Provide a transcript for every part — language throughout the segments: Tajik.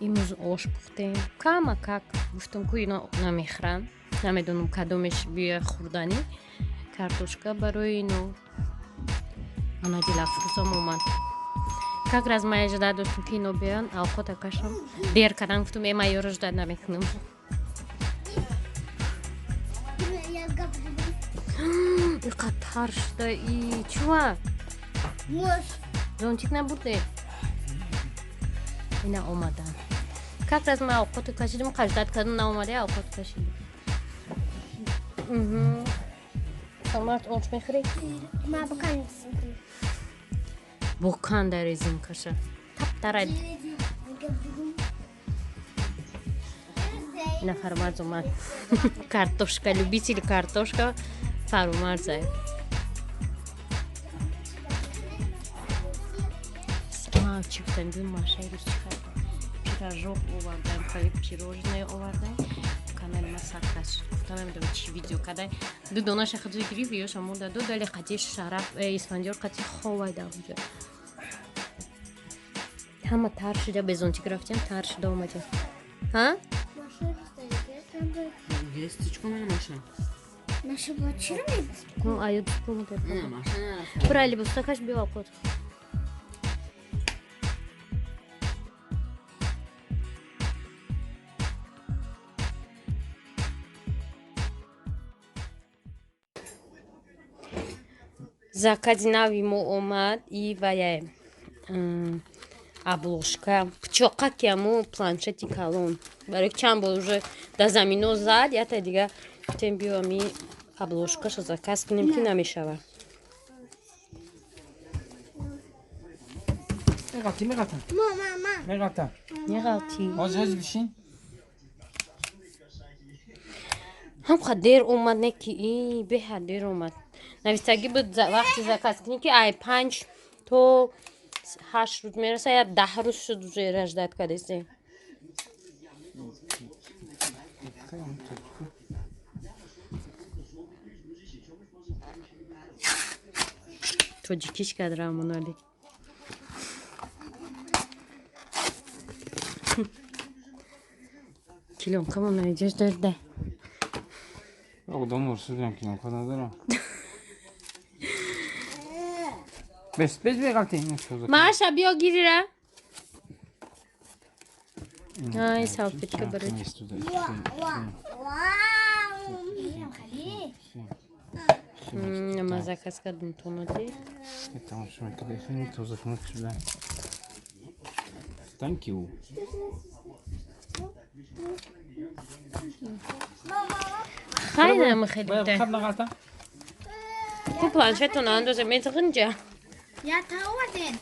Имрӯз ош пухтем. Камакак гуфтам, ку ино намехӯранд. Намедонам, кадомеш бия хӯрданӣ. Картошка барои ино. Ана Дилафрӯзам омад. Как раз ма ждать доштем, ки ино биёянд, авқота кашам. Дер кардан, гуфтам, э, ма ёро ждать намекунам. Я говорю. Иқа тар шуда и чуа? Мош. Зонтик набурде? Ина омадан. Как раз ма авқоту кашидим, ждать кардам, наомада, авқот кашидим. Угу. Самарт, ош мехӯрӣ? Ма бакан. Бокан дар резинкаша. Таптарад. Ина Фармарз омад. Картошка, любитель картошка Фарумарзай. Ма чӣ гуфтам, ду машаи рӯз чӣ хардам? Пирожок овардаем, хали пирожное овардаем. Канали ма саркаш. Гуфтам, намедонам, чӣ видео кадай. Ду донаша худо гирифт, ёша монда дод, вале қати Шараф, Исфандиёр қати ховай дар онҷо. Ҳама тар шуда, без зонтик рафтем, тар шуда омадем. Ҳа? Гестичко мена маша. Наша бачира ми. Ну, аю дупомада. Не, маша не. Бура либосакаш биё авқот. Закази нави мо омад и вая обложка пичоқа, ки аму планшети калон барои чанд бор уже да замино зад, ята дига гуфтем, биё ами обложкаша заказ кунем, ки намешава. Меғалти, меғалтам. Ма, ма, ма. Меғалтам. Неғалти. Ҳозир, ҳозир, бишин. Ҳамқа дер омад, не ки и беҳад дер омад. Навистагӣ буд вақти заказ кунӣ, ки ай 5 то 8 рӯз мераса, я 10 рӯз шуд уже ждать кардесем. Тоҷикиш кард Рамонали. Килонкамон наиҷаш дорда. Yok, domur sürüyorum ki kadar надорам. Бес, бес, меғалти. Маша, биё, гирира. Ай, салфетка барои. Вау. Хали. Ма заказ кардем тонади. Tamam, тоза кунад шуда. Thank you. Хайнам хеле. Бояд хаб нағалта. Ку планшетон андозе метғинҷа. Я та оварден.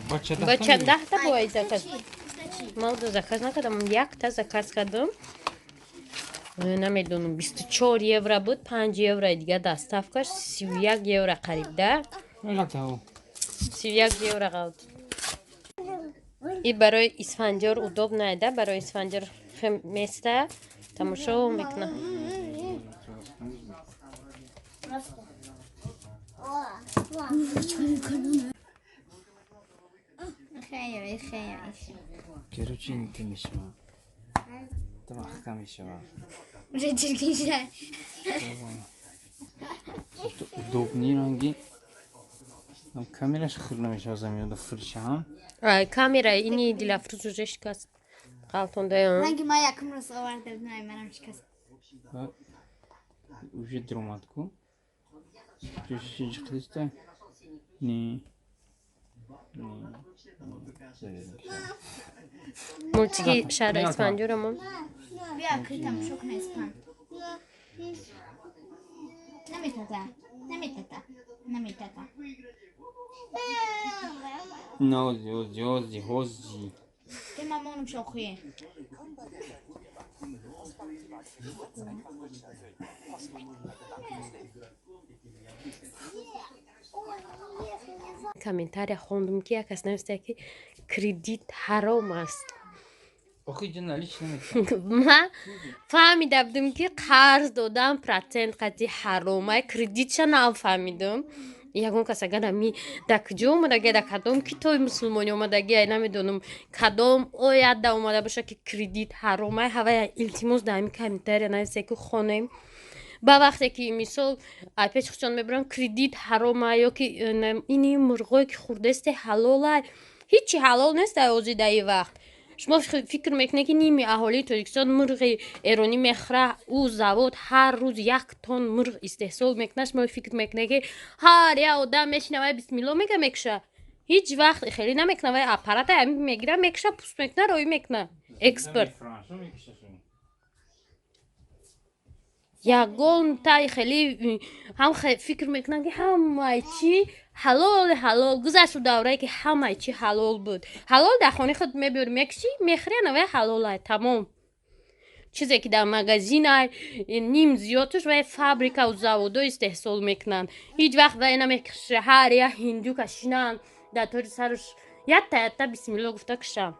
Бача. Ба чандаҳта бояд заказ. Ман ду заказ накардам, якта заказ кардам. Намедонам, 24 евро буд, 5 евро дига доставкаш, 31 евро қариб да. Меғалта. 31 евро қалд. И барои Исфандиёр удобно да, барои Исфандиёр места тамошо мекуна. Просто. Хейр, хейр. Короче, ин мешава. Та маҳкам мешава. Уже чиркин. Удобный ранги. Камераш хӯр намешава, заминода фуршам. Ай, камера ини Дилафрӯз уже шикаст. Қалтондаям. Ранги ма якум рӯз оварда, най манам шикаст. Уже диромад ку. Ҷиқиста. Не. Не. Мультики шаҳра Исфандиёрамон. Биё, ки тамошо куна Испан. Наметата. Наметата. Наметата. Нози, ози, ози, ози. Ке мамонум шохуе. Комментария хондум, ки як кас нависта, ки кредит ҳаром аст. Охи ҷа наличный наметиҳанд. Ман фаҳмида будам, ки қарз додан процент қати ҳаромай, кредитша нафаҳмидам. Ягон кас агар ами да куҷо омадаги, да кадом китоби мусулмонӣ омадаги, ай намедонам, кадом оят да омада боша, ки кредит ҳаромай, ҳавая илтимос, да ами комментария нависе, ки хонем. Ба вақте ки мисол ай пеши худшон мебарам, кредит ҳаромай ё ки ини мурғое ки хурдесте ҳалолай, ҳичи ҳалол нест. Ай ози даи вақт шумо фикр мекунед, ки ними аҳолии Тоҷикистон мурғи эронӣ мехӯра, ӯ завод ҳар рӯз 1 тонн мурғ истеҳсол мекунад. Шумо фикр мекунед, ки ҳар як одам мешина, вай бисмилло мега, мекуша? Ҳеҷ вақт хеле намекуна. Вай аппарата ами мегира, мекуша, пуст мекуна, роӣ мекуна, экспорт. Намефурӯшанд, мекушашон. Ягон тай хеле ҳам фикр мекунанд, ки ҳамаи чӣ ҳалол. Ҳалол гузашту даврае, ки ҳамаи чӣ ҳалол буд. Ҳалол дар хонаи худ мебиёри, мекушӣ, мехӯри, навай ҳалолай, тамом. Чизе ки дар магазинай, ним зиёдтуш вай фабрикаву заводо истеҳсол мекунанд. Ҳеҷ вақт вай намекуша. Ҳар як ҳинду кашинанд дар тори сараш ятта ятта бисмилло гуфта кушанд.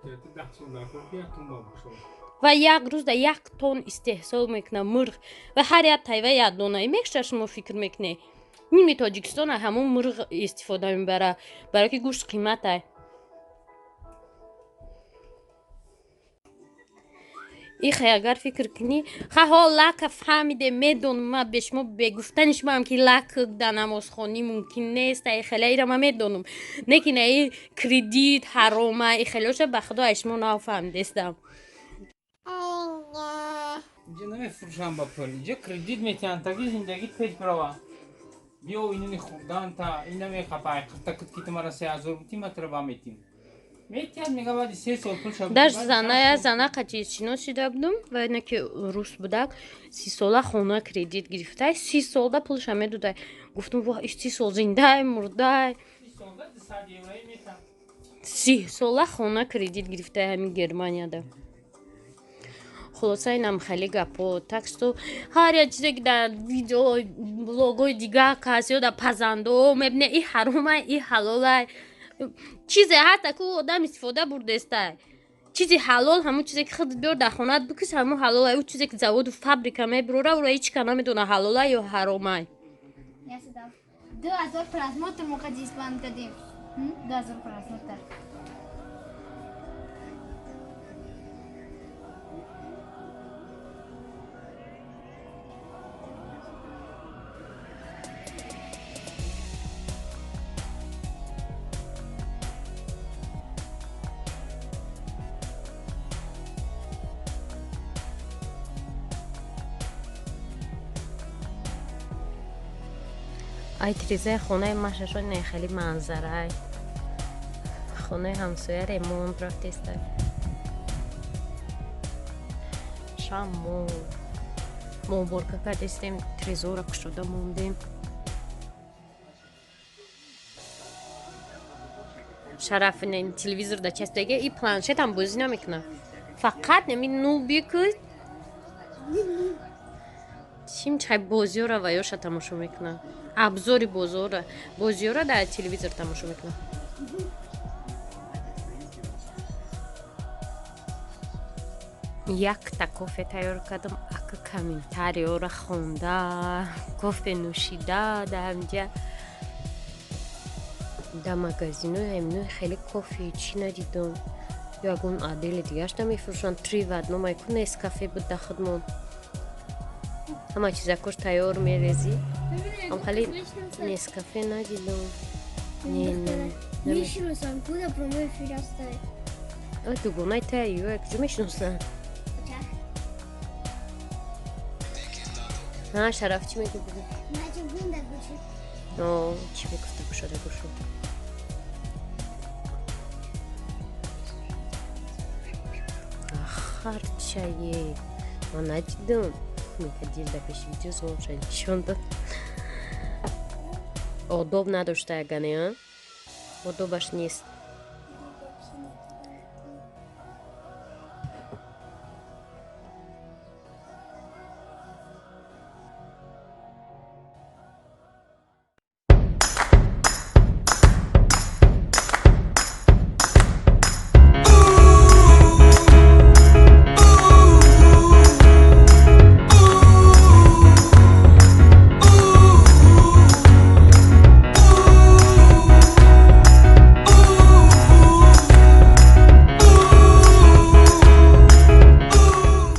10 сол дар кор, ки 1 тонн ба бошад. Ва як рӯз да 1 тонн истеҳсол мекунад мурғ ва ҳар як тайва як донаи мекуша. Шумо фикр мекунед, ними Тоҷикистон ҳамон мурғ истифода мебара, барое ки гӯшт қиматай. Ихе агар фикр кунӣ, ха, лака фаҳмиде, медонам ма, бешумо бегуфтани шумоам, ки лак да намозхонӣ мумкин нест. Ай хеле ира ма медонам, лекин аи кредит ҳарома, и хелеоша ба худо ай шумо нафаҳмидестам. Инҷа намефурӯшанд ба пул, инҷа кредит метиҳанд, таги зиндагит пеш бирава. Биё, инуни хурдан та ин намехапа, ай қирта кут ки ту мара 3000 бутӣ, ма тура ба метим. Метиҳад, мега, баъди 3 сол пул ша. Дар заная зана қати шинос шида будум ва ина ки рус будак, 30 сола хона кредит гирифтай, 30 солда пулша медодай. Гуфтум: во, иш 30 сол зиндай, мурдай? 30 солда 200 еврои метиҳанд. 30 сола хона кредит гирифтай ҳамин Германияда. Хулоса, инам хеле гапо. Так что ҳар як чизе ки дар видео блогои дигар кас ё дар пазандо мебине, и ҳаромай, и ҳалолай, чизе ҳаста ку одам истифода бурдестай. Чизи ҳалол ҳамон чизе ки худат биёр дар хонаат бикиш, ҳамон ҳалолай. Ӯ чизе ки заводу фабрика мебирора, ӯро ҳеҷ ка намедона ҳалолай ё ҳаромай. 2000 просмотр мо қади испан кардем. 2000 просмотр. Ай тирезаи хонаи машашон не хеле манзарай. Хонаи ҳамсоя ремонт рафтеста. Шам мо уборка кардестем, трезора кушода мондем. Шараф телевизор да часпидаги, и планшетам бозӣ намекунад, фақат неми нубику чим чай бозиёра ва ёша тамошо мекунад, абзори бозора, бозиёра дар телевизор тамошо мекунад. Якта кофе тайёр кардам, ака комментариёра хонда, кофе нӯшида. Дар ҳамҷа дар магазинои ҳаминои хеле кофе чӣ надидам, ё ягон отдели дигарашда мефурӯшанд. Три в одном айку Нескафе буд, да худмон ҳама чизакош тайёр мерезӣ. Ам хеле Нескафе надидам, не, не. Мешиносам, куда прямой эфир ҳастай. Дугонаи та ё куҷо мешиносанд? Ҳа, Шараф, чӣ мегӯ? Чӣ мегуфта кушода гӯшу? Харчае ман надидам. Мега дил да пеши видео зонша нишон дод. Одоб надошта ягане, одобаш нест.